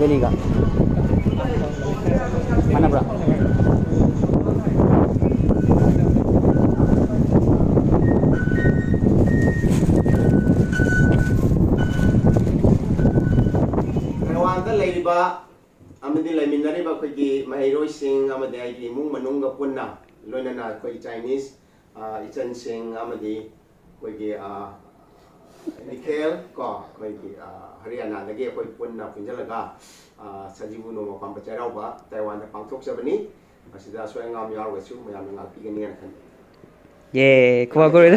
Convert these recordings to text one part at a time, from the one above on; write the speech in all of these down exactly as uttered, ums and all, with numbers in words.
ꯗꯦꯜꯂꯤꯒ ꯃꯥꯟꯅꯕ꯭ꯔꯥ? ꯇꯥꯏꯋꯥꯟꯗ ꯂꯩꯔꯤꯕ ꯑꯃꯗꯤ ꯂꯩꯃꯤꯟꯅꯔꯤꯕ ꯑꯩꯈꯣꯏꯒꯤ ꯃꯍꯩꯔꯣꯏꯁꯤꯡ ꯑꯃꯗꯤ ꯑꯩꯒꯤ ꯏꯃꯨꯡ ꯃꯅꯨꯡꯒ ꯄꯨꯟꯅ, ꯂꯣꯏꯅꯅ ꯑꯩꯈꯣꯏ ꯆꯥꯏꯅꯤꯁ, ꯑ, ꯏꯆꯟꯁꯤꯡ ꯑꯃꯗꯤ ꯑꯩꯈꯣꯏꯒꯤ, ꯑ, ꯅꯤꯈꯦꯜ ꯀꯣ, ꯑꯩꯈꯣꯏꯒꯤ, ꯑ, ꯍꯔꯤꯌꯥꯅꯥꯗꯒꯤ ꯑꯩꯈꯣꯏ ꯄꯨꯟꯅ ꯄꯨꯟꯖꯜꯂꯒ, ꯑ, ꯁꯖꯤꯕꯨ ꯅꯣꯡꯃ ꯄꯥꯟꯕ ꯆꯩꯔꯥꯎꯕ ꯇꯥꯏꯋꯥꯟꯗ ꯄꯥꯡꯊꯣꯛꯆꯕꯅꯤ꯫ ꯃꯁꯤꯗ ꯑꯁꯣꯏ ꯑꯉꯥꯝ ꯌꯥꯎꯔꯒꯁꯨ ꯃꯌꯥꯝꯅ ꯉꯥꯛꯄꯤꯒꯅꯤꯅ ꯈꯜꯂꯤ꯫ ꯌꯦ, ꯈꯨꯕꯥꯛ ꯈꯨꯔꯨ꯫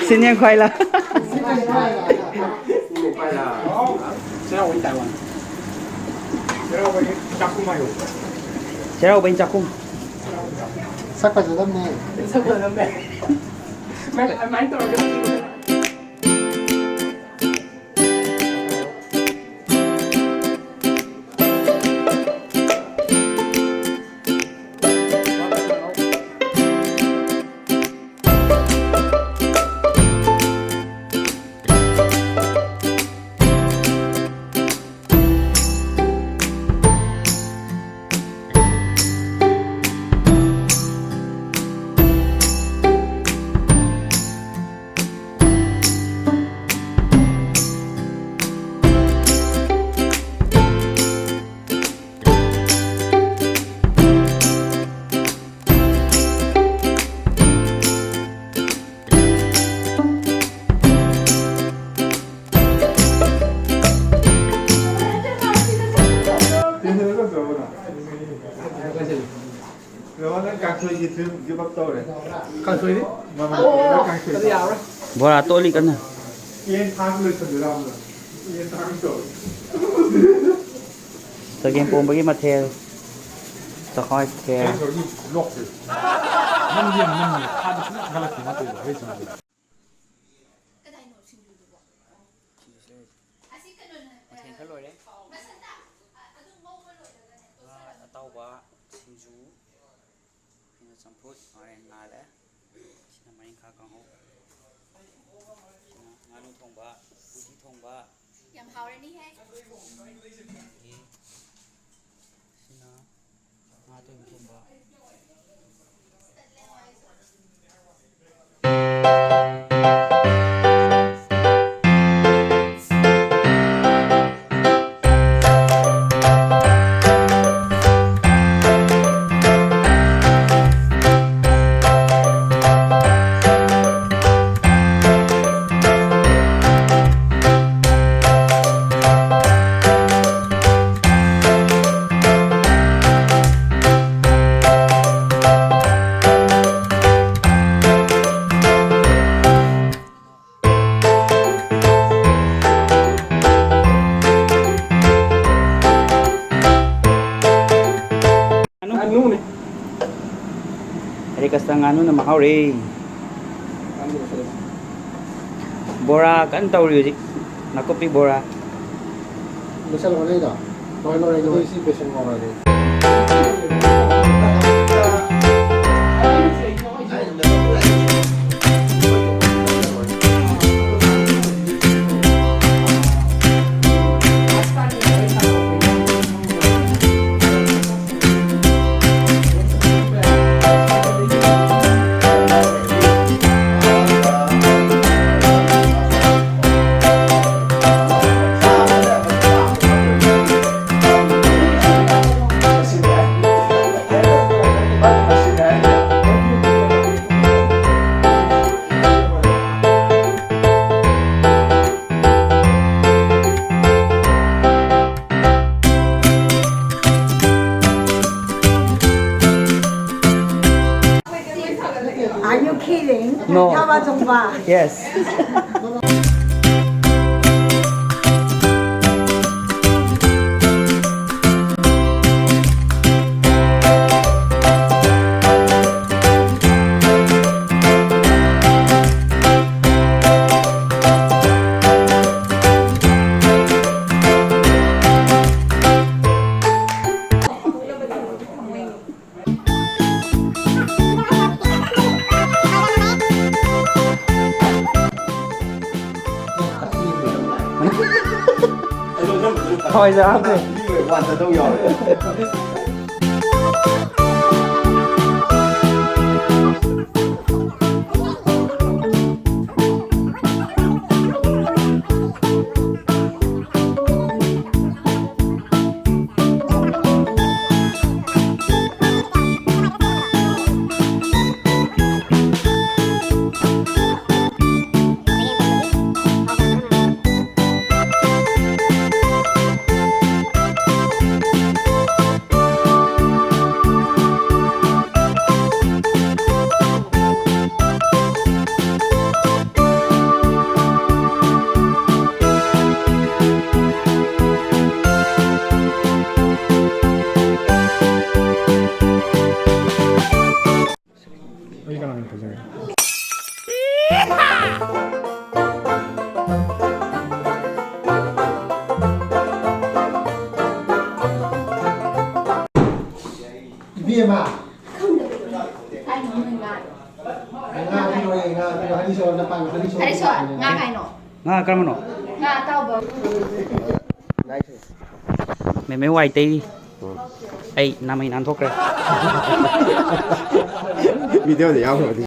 ꯁꯤꯅꯤꯌꯔ ꯈ꯭ꯋꯥꯏꯂ꯫ ꯆꯩꯔꯥꯎꯕꯒꯤ ꯆꯥꯛꯈꯨꯝ ꯍꯥꯏꯌꯣ꯫ ꯆꯩꯔꯥꯎꯕꯒꯤ ꯆꯥꯛꯈꯨꯝ꯫ ꯁꯛ ꯐꯖꯗꯕꯅꯦ꯫ ꯁꯛ ꯐꯖꯗꯕꯅꯦ꯫ ꯃꯥꯏ-, ꯑꯗꯨꯃꯥꯏꯅ ꯇꯧꯔꯒ ꯀꯥꯡꯁꯣꯏꯗꯤ? ꯃꯃꯜ ꯀꯥꯡꯁꯣꯏ꯫ ꯕꯣꯔꯥ ꯇꯣꯠꯂꯤ ꯀꯟꯅ꯫ ꯌꯦꯟ ꯊꯥꯡ ꯂꯣꯏꯁꯟꯗꯣꯏꯔꯥ ꯑꯃꯨꯛ? ꯌꯦꯟ ꯊꯥꯡ ꯇꯧꯔꯦ꯫ ꯆꯒꯦꯝ ꯄꯣꯝꯕꯒꯤ ꯃꯊꯦꯜ꯫ ꯆꯈꯥꯎ ꯈꯦꯔ꯫ ꯅꯝꯗꯤ ꯌꯥꯝ ꯅꯝꯃꯤ꯫ ꯊꯥꯗꯤ ꯁꯨꯡꯊꯥ ꯊꯥꯒꯠꯂꯛꯇꯦ ꯃꯥ ꯇꯧꯔꯤꯗꯣ꯫ ꯍꯣꯏ ꯆꯨꯝꯃꯦ꯫ ꯃꯊꯦꯜ ꯈꯔ ꯂꯣꯏꯔꯦ꯫ ꯉꯥ ꯑꯇꯥꯎꯕ, ꯁꯤꯡꯖꯨ, ꯁꯤꯅ ꯆꯝꯐꯨꯠ, ꯃꯥꯏꯔꯦꯟ ꯉꯥꯜꯂꯦ꯫ ꯁꯤꯅ ꯃꯔꯤꯡꯈꯥ ꯀꯥꯡꯍꯧ꯫ ꯁꯤꯅ ꯉꯥꯅꯨ ꯊꯣꯡꯕ, ꯎꯇꯤ ꯊꯣꯡꯕ꯫ ꯌꯥꯝ ꯍꯥꯎꯔꯅꯤꯍꯦ꯫ ꯑꯗꯒꯤ ꯁꯤꯅ ꯉꯥ ꯇꯣꯏꯕ ꯊꯣꯡꯕ꯫ ꯉꯥꯅꯨꯅꯦ꯫ ꯑꯩ ꯀꯁꯇ ꯉꯥꯅꯨꯅ ꯃꯍꯥꯎꯔꯦ꯫ ꯕꯣꯔꯥ ꯀꯟꯅ ꯇꯧꯔꯤ ꯍꯧꯖꯤꯛ, ꯅꯥꯀꯨꯞꯄꯤ ꯕꯣꯔꯥ꯫ ꯂꯣꯏꯁꯜꯂꯕꯣ ꯅꯪꯒꯤꯗꯣ? ꯂꯣꯏ ꯂꯣꯏꯔꯦ, ꯂꯣꯏꯔꯦ꯫ ꯑꯗꯨꯗꯤ ꯁꯤ ꯕꯦꯁꯟ ꯉꯧꯔꯒꯦ꯫ Are you kidding? No. ꯊꯥꯕ ꯆꯣꯡꯕ꯫ Yes. ꯍꯣꯏꯗ, ꯍꯥꯞꯄꯦ꯫ ꯃꯤ ꯋꯥꯟ ꯆꯠꯇꯧ ꯌꯥꯎꯔꯦ꯫ ꯑꯩ ꯀꯅꯥꯅ ꯐꯖꯒꯦ? ꯏꯕꯦꯝꯃ! ꯉꯥ ꯄꯤꯔꯛꯑꯣ, ꯉꯥ ꯄꯤꯔꯛꯑꯣ, ꯑꯅꯤ ꯁꯨꯍꯜꯂꯣ, ꯅꯄꯥꯟ ꯑꯅꯤ ꯁꯨꯍꯜꯂꯣ꯫ ꯑꯅꯤ ꯁꯨꯍꯜꯂꯣ꯫ ꯉꯥ ꯀꯥꯏꯅꯣ? ꯉꯥ ꯀꯔꯝꯕꯅꯣ? ꯉꯥ ꯑꯇꯥꯎꯕ꯫ ꯃꯦꯃꯦ ꯋꯥꯏ ꯇꯩꯔꯤ꯫ ꯎꯝ꯫ ꯑꯩ ꯅꯥꯃꯩ ꯅꯥꯟꯊꯣꯛꯈ꯭ꯔꯦ꯫ ꯚꯤꯗꯤꯑꯣꯗ ꯌꯥꯎꯈ꯭ꯔꯕꯅꯤ꯫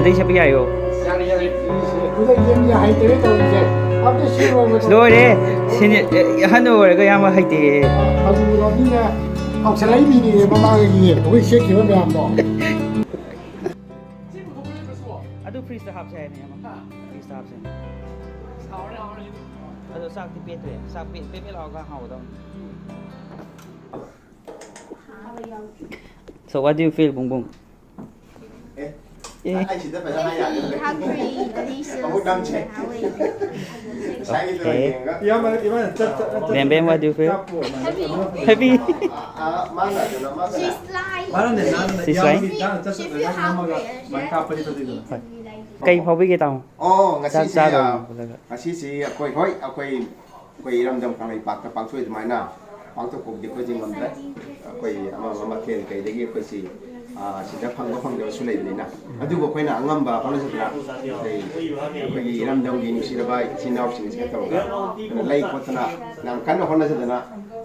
ꯑꯇꯩ ꯁꯦꯠꯄ ꯌꯥꯏꯌꯣ꯫ ꯌꯥꯔꯦ, ꯌꯥꯔꯦ꯫ ꯈꯨꯗꯩ ꯌꯦꯡꯒꯦ ꯍꯩꯇ꯭ꯔꯦ ꯇꯧꯔꯤꯁꯦ꯫ ꯑꯝꯇ ꯁꯦꯝꯃꯣꯕ꯫ ꯂꯣꯏꯔꯦ꯫ ꯁꯤꯅꯤ-, ꯑꯦ, ꯑꯍꯟ ꯑꯣꯏꯔꯒ ꯌꯥꯝ ꯍꯩꯇꯦ꯫ ꯍꯅꯨꯔꯕꯅꯤꯅ ꯀꯥꯎꯁꯜꯂꯛꯏꯅꯤꯅꯦ ꯃꯃꯥꯡꯒꯤ ꯑꯩꯈꯣꯏ ꯁꯦꯠꯈꯤꯕ ꯃꯌꯥꯝꯗꯣ꯫ ꯑꯗꯨ ꯐ꯭ꯔꯤꯖꯇ ꯍꯥꯞꯁꯦ ꯍꯥꯏꯕꯅꯦ ꯑꯃ꯫ ꯐ꯭ꯔꯤꯖꯇ ꯍꯥꯞꯁꯦ꯫ ꯑꯗꯣ ꯆꯥꯛꯇꯤ ꯄꯦꯠꯇ꯭ꯔꯦ꯫ ꯆꯥꯛ ꯄꯦꯠ-, ꯄꯦꯠ ꯄꯦꯠ ꯂꯥꯎꯔꯒ ꯍꯥꯎꯒꯗꯧꯅꯤ꯫ So what do you feel, ꯕꯨꯡ ꯕꯨꯡ? ꯑꯦ, ꯑꯦ꯫ ꯑꯩ ꯁꯤꯗ ꯐꯖꯅ ꯍꯥꯏ ꯌꯥꯒꯗ꯭ꯔꯥ? Hungry, delicious, ꯃꯍꯨꯠ ꯅꯝꯁꯦ꯫ ꯍꯥꯎꯋꯦ꯫ ꯉꯁꯥꯏꯒꯤꯗꯣ ꯑꯣꯀꯦ꯫ ꯌꯦꯡꯉꯒ꯫ ꯏꯌꯥꯝꯕ, ꯏꯃꯥ, ꯆꯠ-, ꯆꯠ-, ꯆꯠ-, ꯕꯦꯝ ꯕꯦꯝ, what do you feel? ꯀꯥꯞꯄꯣ, ꯃꯥꯅꯦ꯫ Happy꯫ ꯑ, ꯑ, ꯃꯥꯅ ꯀꯩꯅꯣ, ꯃꯥꯅ She's lying꯫ ꯃꯥꯅꯅꯦ, ꯃꯥꯅꯅꯦ꯫ She's ꯏꯌꯥꯝꯕꯒꯤ lying꯫ ꯏꯟꯖꯥꯡ ꯆꯠ-, She ꯆꯠ-, feel ꯅꯝꯃꯒ hungry꯫ ꯁꯨꯃꯥꯏꯅ ꯀꯥꯞꯄꯗꯤ ꯐꯖꯩꯗꯅ꯫ ꯍꯣꯏ꯫ ꯀꯩ ꯐꯥꯎꯕꯤꯒꯦ, ꯇꯥꯃꯣ? ꯑꯣ, ꯆꯥꯛ ꯉꯁꯤꯁꯤ, ꯆꯥꯕ ꯑ, ꯂꯣꯏꯕꯒ꯫ ꯉꯁꯤꯁꯤ ꯑꯩꯈꯣꯏ, ꯍꯣꯏ, ꯑꯩꯈꯣꯏ ꯑꯩꯈꯣꯏ ꯏꯔꯝꯗꯝ ꯀꯪꯂꯩꯄꯥꯛꯇ ꯄꯥꯡꯊꯣꯛꯏ ꯑꯗꯨꯃꯥꯏꯅ ꯄꯥꯡꯊꯣꯛꯄꯕꯨꯗꯤ ꯑꯩꯈꯣꯏꯁꯦ ꯉꯝꯗ꯭ꯔꯦ꯫ ꯑꯩꯈꯣꯏ ꯑꯃ ꯑꯃ ꯃꯊꯦꯜ ꯀꯩꯗꯒꯤ ꯑꯩꯈꯣꯏꯁꯤ, ꯑ, ꯁꯤꯗ ꯐꯪꯕ ꯐꯪꯗꯕꯁꯨ ꯂꯩꯕꯅꯤꯅ꯫ ꯑꯗꯨꯕꯨ ꯑꯩꯈꯣꯏꯅ ꯑꯉꯝꯕ ꯍꯣꯠꯅꯖꯗꯅ ꯑꯩꯈꯣꯏ, ꯑꯩꯈꯣꯏꯒꯤ ꯏꯔꯝꯗꯝꯒꯤ ꯅꯨꯡꯁꯤꯔꯕ ꯏꯆꯤꯟ ꯏꯅꯥꯎꯁꯤꯡꯁꯤꯒ ꯇꯧꯔꯒ ꯑꯩꯈꯣꯏꯅ ꯂꯩ ꯈꯣꯠꯇꯅ ꯌꯥꯝ ꯀꯟꯅ ꯍꯣꯠꯅꯖꯗꯅ,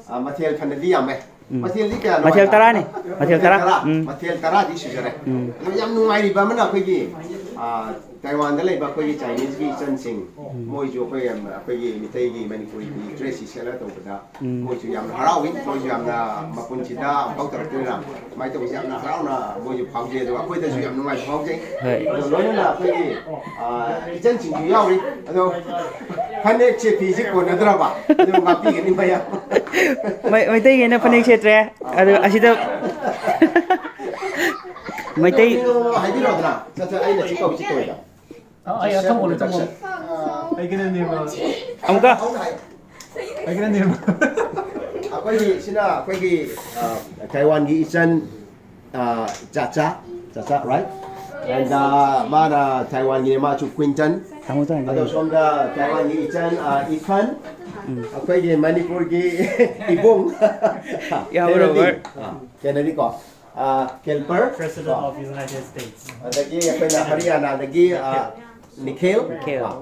ꯑ, ꯃꯊꯦꯜ ꯐꯅꯗꯤ ꯌꯥꯝꯃꯦ꯫ ꯎꯝ꯫ ꯃꯊꯦꯜꯗꯤ ꯀꯌꯥꯅꯣ ꯃꯊꯦꯜ ꯍꯥꯏꯕ? ꯇꯔꯥꯅꯤ꯫ ꯃꯊꯦꯜ ꯃꯊꯦꯜ ꯇꯔꯥ꯫ ꯇꯔꯥ꯫ ꯎꯝ꯫ ꯃꯊꯦꯜ ꯇꯔꯥꯗꯤ ꯁꯨꯖꯔꯦ꯫ ꯎꯝ꯫ ꯑꯗꯣ ꯌꯥꯝ ꯅꯨꯡꯉꯥꯏꯔꯤꯕ ꯑꯃꯅ ꯑꯩꯈꯣꯏꯒꯤ, ꯑ, ꯇꯥꯏꯋꯥꯟꯗ ꯂꯩꯕ ꯑꯩꯈꯣꯏꯒꯤ ꯆꯥꯏꯅꯤꯁꯀꯤ ꯏꯆꯟꯁꯤꯡ, ꯎꯝ꯫ ꯃꯣꯏꯁꯨ ꯑꯩꯈꯣꯏ ꯌꯥꯝ, ꯑꯩꯈꯣꯏꯒꯤ ꯃꯤꯇꯩꯒꯤ ꯃꯅꯤꯄꯨꯔꯤꯒꯤ ꯗ꯭ꯔꯦꯁꯁꯤ ꯁꯦꯠꯂꯒ ꯇꯧꯕꯗ ꯎꯝ꯫ ꯃꯣꯏꯁꯨ ꯌꯥꯝꯅ ꯍꯔꯥꯎꯏ꯫ ꯃꯣꯏꯁꯨ ꯌꯥꯝꯅ ꯃꯄꯨꯟꯁꯤꯗ ꯑꯃꯨꯛꯐꯥꯎ ꯇꯧꯔꯛꯇ꯭ꯔꯤꯅ ꯁꯨꯃꯥꯏꯅ ꯇꯧꯕꯁꯦ ꯌꯥꯝꯅ ꯍꯔꯥꯎꯅ ꯃꯣꯏꯁꯨ ꯐꯥꯎꯖꯩ꯫ ꯑꯗꯨꯒ ꯑꯩꯈꯣꯏꯗꯁꯨ ꯌꯥꯝ ꯅꯨꯡꯉꯥꯏꯕ ꯐꯥꯎꯖꯩ꯫ ꯍꯣꯏ꯫ ꯑꯗꯣ ꯂꯣꯏꯅꯅ ꯑꯩꯈꯣꯏꯒꯤ, ꯑ, ꯏꯆꯟꯁꯤꯡꯁꯨ ꯌꯥꯎꯔꯤ꯫ ꯑꯗꯣ ꯐꯅꯦꯛꯁꯦ, ꯐꯤꯁꯦ ꯀꯣꯟꯅꯗ꯭ꯔꯕ? ꯑꯗꯨ ꯉꯥꯛꯄꯤꯒꯅꯤ ꯃꯌꯥꯝ꯫ ꯃꯩ-, ꯃꯩꯇꯩꯒꯤꯅ ꯐꯅꯦꯛ ꯁꯦꯠꯇ꯭ꯔꯦ꯫ ꯑꯗꯨ ꯑꯁꯤꯗ ꯃꯩꯇꯩ ꯀꯩꯅꯣ ꯍꯥꯏꯕꯤꯔꯣꯗꯅ꯫ ꯁꯠ ꯁꯠ ꯑꯩꯅ ꯁꯤ ꯀꯧꯏ, ꯁꯤ ꯀꯧꯏꯗ꯫ ꯑ, ꯑꯩ ꯑꯊꯪꯕ ꯂꯣꯏ ꯆꯪꯉꯣ꯫ ꯑꯩꯒꯤꯅꯅꯦꯕ꯫ ꯑꯃꯨꯛꯀ꯫ ꯑꯩꯒꯤꯅꯅꯦꯕ꯫ ꯑꯩꯈꯣꯏꯒꯤ, ꯁꯤꯅ ꯑꯩꯈꯣꯏꯒꯤ, ꯑ, ꯇꯥꯏꯋꯥꯟꯒꯤ ꯏꯆꯟ, ꯑ, ꯆꯥꯆꯥ, ꯆꯥꯆꯥ, right? And, ꯑ, ꯃꯥꯅ ꯇꯥꯏꯋꯥꯟꯒꯤꯅꯦ, ꯃꯥꯁꯨ ꯀ꯭ꯋꯤꯟꯇꯟ꯫ ꯇꯥꯃꯣ ꯆꯪꯉꯦ꯫ ꯑꯗꯣ ꯁꯣꯝꯗ ꯇꯥꯏꯋꯥꯟꯒꯤ ꯏꯆꯟ, ꯑ, ꯏꯐꯟ꯫ ꯎꯝ꯫ ꯑꯩꯈꯣꯏꯒꯤ ꯃꯅꯤꯄꯨꯔꯒꯤ ꯏꯕꯨꯡ꯫ ꯌꯥꯝ ꯀꯦꯅꯦꯗꯤ꯫ ꯍꯔꯥꯎꯕ꯫ ꯑ, ꯀꯦꯅꯦꯗꯤ ꯀꯣ꯫ ꯑ, ꯀꯦꯜꯄꯔ꯫ President of United States꯫ ꯑꯗꯒꯤ ꯑꯩꯈꯣꯏꯅ ꯍꯔꯤꯌꯥꯅꯥꯗꯒꯤ, ꯑ, ꯅꯤꯈꯤꯜ꯫ ꯅꯤꯈꯤꯜ꯫ ꯑ,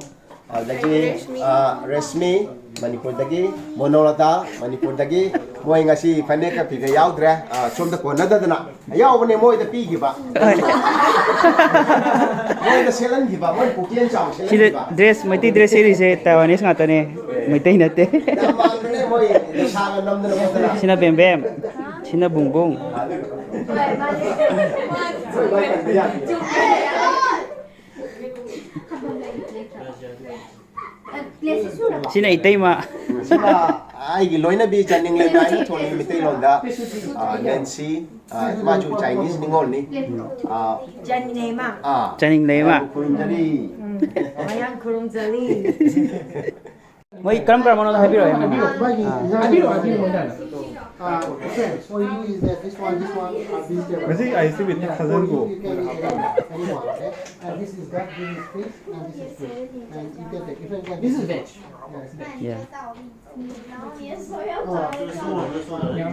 ꯑꯗꯒꯤ, ꯑ, ꯔꯦꯁꯃꯤ, ꯃꯅꯤꯄꯨꯔꯗꯒꯤ, ꯃꯣꯅꯣꯂꯇꯥ, ꯃꯅꯤꯄꯨꯔꯗꯒꯤ꯫ ꯃꯣꯏ ꯉꯁꯤ ꯐꯅꯦꯛꯀ ꯐꯤꯒ ꯌꯥꯎꯗ꯭ꯔꯦ꯫ ꯑ, ꯁꯣꯝꯗ ꯀꯣꯟꯅꯗꯗꯅ ꯌꯥꯎꯕꯅꯦ ꯃꯣꯏꯗ ꯄꯤꯈꯤꯕ꯫ ꯃꯣꯏꯅ ꯁꯦꯠꯍꯟꯈꯤꯕ, ꯃꯣꯏ ꯄꯨꯛꯆꯦꯜ ꯆꯥꯎ ꯁꯤꯗ ꯁꯦꯠꯍꯟꯈꯤꯕ꯫ Dress, ꯃꯩꯇꯩ dress ꯁꯦꯠꯂꯤꯁꯦ Taiwanese ꯉꯥꯛꯇꯅꯦ, ꯃꯩꯇꯩ ꯅꯠꯇꯦ꯫ ꯌꯥꯝ ꯃꯥꯟꯕꯅꯦ ꯃꯣꯏ ꯅꯤꯁꯥꯒ ꯅꯝꯗꯅ ꯈꯣꯠꯇꯅ꯫ ꯁꯤꯅ ꯕꯦꯝꯕꯦꯝ, ꯁꯤꯅ ꯕꯨꯡꯕꯨꯡ꯫ ꯁꯤꯅ ꯏꯇꯩꯃ꯫ ꯁꯤꯅ ꯑꯩꯒꯤ ꯂꯣꯏꯅꯕꯤ ꯆꯥꯅꯤꯡꯂꯦ ꯍꯥꯏꯅ ꯊꯣꯜꯂꯤ ꯃꯩꯇꯩꯂꯣꯟꯗ꯫ ꯑ, ꯅꯦꯟꯁꯤ, ꯑ, ꯃꯥꯁꯨ Chinese ꯅꯤꯉꯣꯜꯅꯤ꯫ ꯑ, ꯆꯥꯅꯤꯡꯂꯦ ꯏꯃꯥ꯫ ꯑ, ꯆꯥꯅꯤꯡꯂꯦ ꯏꯃꯥ꯫ ꯃꯌꯥꯝ ꯈꯨꯔꯨꯝꯖꯔꯤ꯫ ꯃꯌꯥꯝ ꯈꯨꯔꯨꯝꯖꯔꯤ꯫ ꯃꯣꯏ ꯀꯔꯝ ꯀꯔꯝꯕꯅꯣ ꯍꯥꯏꯕꯤꯔꯛꯑꯣ, ꯍꯥꯏꯕꯤꯔꯛꯑꯣ꯫ ꯃꯥꯒꯤ ꯏꯟꯖꯥꯡ ꯍꯥꯏꯕꯤꯔꯛꯑꯣ, ꯍꯥꯏꯕꯤꯔꯛꯑꯣ, ꯃꯣꯏꯅ꯫ Uh, okay, for you is that this one, this one, uh, vegetable. ꯉꯁꯤ ꯑꯥꯏꯁꯤ ꯕꯤꯠꯇ ꯈꯥꯖꯤꯟꯒꯣ꯫ Uh, for you, you can eat anyone, okay? And this is that, this is fish, and this is fish. And you can take, if you can. This is veg. Yeah, it's veg. Yeah. Oh, this one, this one. Yeah.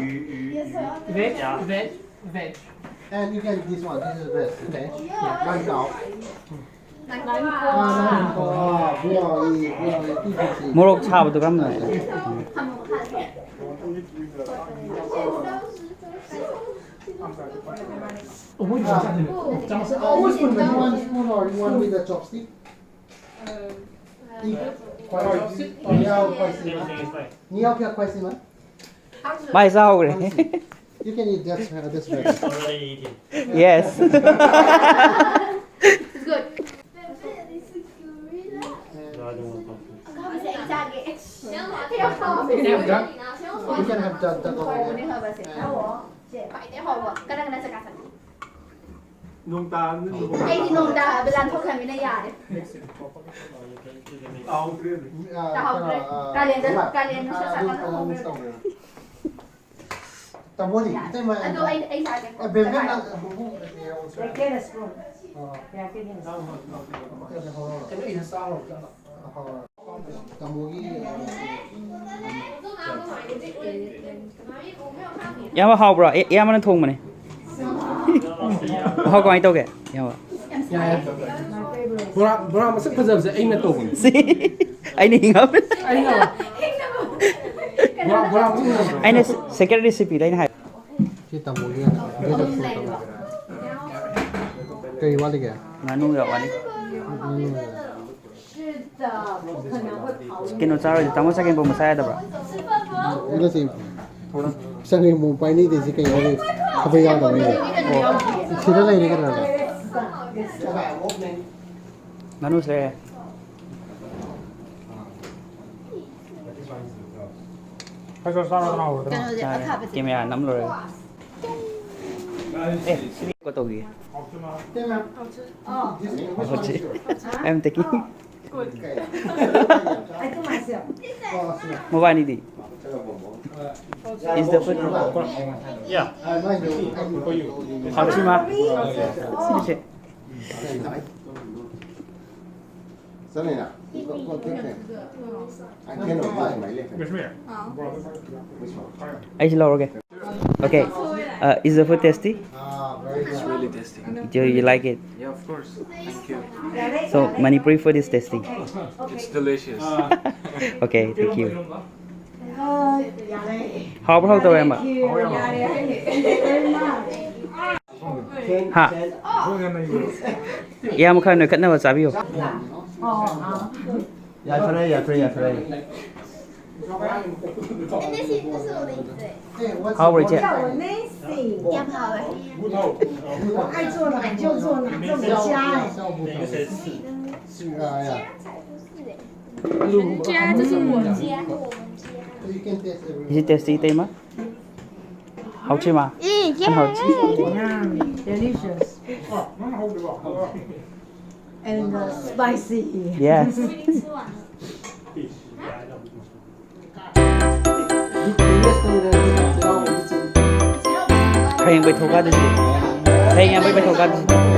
Veg, veg, veg. And you can, this one, this is veg, okay? Yeah. 蛋糕。아, 아, 아, 뭐야, 이, 뭐야, 이, 이, 이. ꯃꯣꯔꯣꯛ ꯁꯥꯕꯗꯣ ꯀꯔꯝꯕꯅꯣ? 아, you want spoon, you want spoon or you want with a chopstick? 이, 你要快些吗？你要不要快些吗？ my ꯆꯥꯎꯈ꯭ꯔꯦ꯫ You can eat just, uh, this way. Already eating. Yes. It's good. No, I don't want coffee. You can have that, that over there. ꯅꯣꯡ ꯇꯥꯕꯅꯤꯅ ꯑꯩꯗꯤ ꯅꯣꯡ ꯇꯥꯕ ꯂꯥꯟꯊꯣꯛꯈ꯭ꯔꯃꯤꯅ ꯌꯥꯔꯦ꯫ ꯇꯥꯍꯧꯗ꯭ꯔꯦ꯫ ꯇꯥꯍꯧꯗ꯭ꯔꯦ꯫ ꯀꯥꯂꯦꯟꯗ, ꯀꯥꯂꯦꯟꯗ ꯅꯨꯡꯁꯥ ꯁꯥꯒꯠꯂꯛꯄ ꯍꯧꯔꯦ꯫ ꯇꯥꯃꯣꯗꯤ ꯏꯇꯩꯃ꯫ ꯑꯗꯣ ꯑꯩ, ꯑꯩ ꯁꯥꯒꯦ꯫ ꯑꯦ, ꯕꯦꯝꯕꯦꯝꯅ ꯕꯨꯕꯨ꯫ They get a spoon. ꯑꯣ꯫ They are getting a spoon. ꯀꯩꯅꯣ, ꯏꯅ ꯆꯥꯔꯣ꯫ ꯇꯥꯃꯣꯒꯤ꯫ ꯏꯌꯥꯝꯕ ꯍꯥꯎꯕ꯭ꯔꯣ? ꯑꯦ, ꯏꯌꯥꯝꯕꯅ ꯊꯣꯡꯕꯅꯦ꯫ ꯃꯍꯥꯎ ꯀꯃꯥꯏꯅ ꯇꯧꯒꯦ, ꯏꯌꯥꯝꯕ? ꯌꯥꯏ꯫ ꯕꯣꯔꯥ, ꯕꯣꯔꯥ ꯃꯁꯛ ꯐꯖꯕꯁꯦ ꯑꯩꯅ ꯇꯧꯕꯅꯦ꯫ ꯁꯤ, ꯑꯩꯅ ꯍꯤꯡꯉꯕꯅꯦ꯫ ꯑꯩꯅ ꯕꯣꯔꯥ, ꯕꯣꯔꯥ ꯃꯁꯛ ꯐꯖꯕꯁꯦ꯫ ꯑꯩꯅ secret recipeꯗ ꯑꯩꯅ ꯍꯥꯏ꯫ ꯁꯤ ꯇꯥꯃꯣꯒꯤ ꯀꯩ ꯋꯥꯠꯂꯤꯒꯦ? ꯉꯥꯅꯨ ꯌꯥꯎꯔꯛꯑꯅꯤ꯫ ꯀꯩꯅꯣ ꯆꯥꯔꯣꯏꯗ, ꯇꯥꯃꯣ ꯆꯒꯦꯝ ꯄꯣꯝꯕ ꯆꯥ ꯌꯥꯗꯕ꯭ꯔꯣ? ꯉꯁꯤ ꯆꯒꯦꯝ ꯄꯣꯝ ꯄꯥꯏꯅꯩꯗꯣꯏꯁꯦ ꯀꯩꯅꯣ? ꯈꯥꯕꯩ ꯌꯥꯎꯗꯕꯩꯅꯦ꯫ ꯑꯣ, ꯁꯤꯗ ꯂꯩꯔꯦ ꯀꯩꯅꯣ? ꯉꯥꯅꯨꯁꯦ꯫ ꯀꯩꯅꯣꯁꯦ, ꯆꯥꯔꯦ꯫ ꯑꯈꯥꯕꯁꯦ꯫ ꯀꯦꯃꯦꯔꯥ ꯅꯝ ꯂꯣꯏꯔꯦ꯫ ꯑꯦ, ꯁꯤꯗꯤ ꯀꯣ ꯇꯧꯈꯤꯒꯦ꯫ ꯍꯧꯖꯤꯛ꯫ I am taking. ꯃꯕꯥꯅꯤꯗꯤ? Is the food? Yeah. ꯍꯥꯎꯁꯤꯃ? ꯁꯤꯁꯦ꯫ Selena, you got, got this thing. I cannot use my left hand. Which one? ꯑꯩꯁꯤ ꯂꯧꯔꯒꯦ꯫ Okay. Uh, is the food tasty? Ah, very good. It's really tasty. Do you like it? Yeah, of course. Thank you. So, Manipuri food is tasty. It's delicious. Okay, thank you. ꯍꯥꯎꯕ꯭ꯔꯥ ꯍꯥꯎꯇꯕ꯭ꯔꯥ, ꯏꯌꯥꯝꯕ? ꯍꯥ? ꯏꯌꯥꯝꯕ ꯈꯔ ꯅꯣꯏꯈꯠꯅꯕ ꯆꯥꯕꯤꯌꯨ꯫ ꯌꯥꯏꯐꯔꯦ, ꯌꯥꯏꯐꯔꯦ, ꯌꯥꯏꯐꯔꯦ꯫ ꯍꯥꯎꯕ꯭ꯔꯥ, ꯏꯆꯦ? 我爱做哪就做哪，这么家哎。家这是我家。 Is it tasty, ꯏꯇꯩꯃ? ꯍꯥꯎꯁꯤꯃ? ꯌꯥꯝ ꯍꯥꯎꯁꯤ꯫ Delicious. And uh, spicy. Yes. ꯍꯌꯦꯡ ꯕꯩꯊꯧ ꯀꯥꯗꯣꯏꯁꯤꯗꯤ? ꯍꯌꯦꯡ ꯌꯥꯝꯕꯩ ꯕꯩꯊꯧ ꯀꯥꯗꯣꯏꯁꯤꯗꯤ?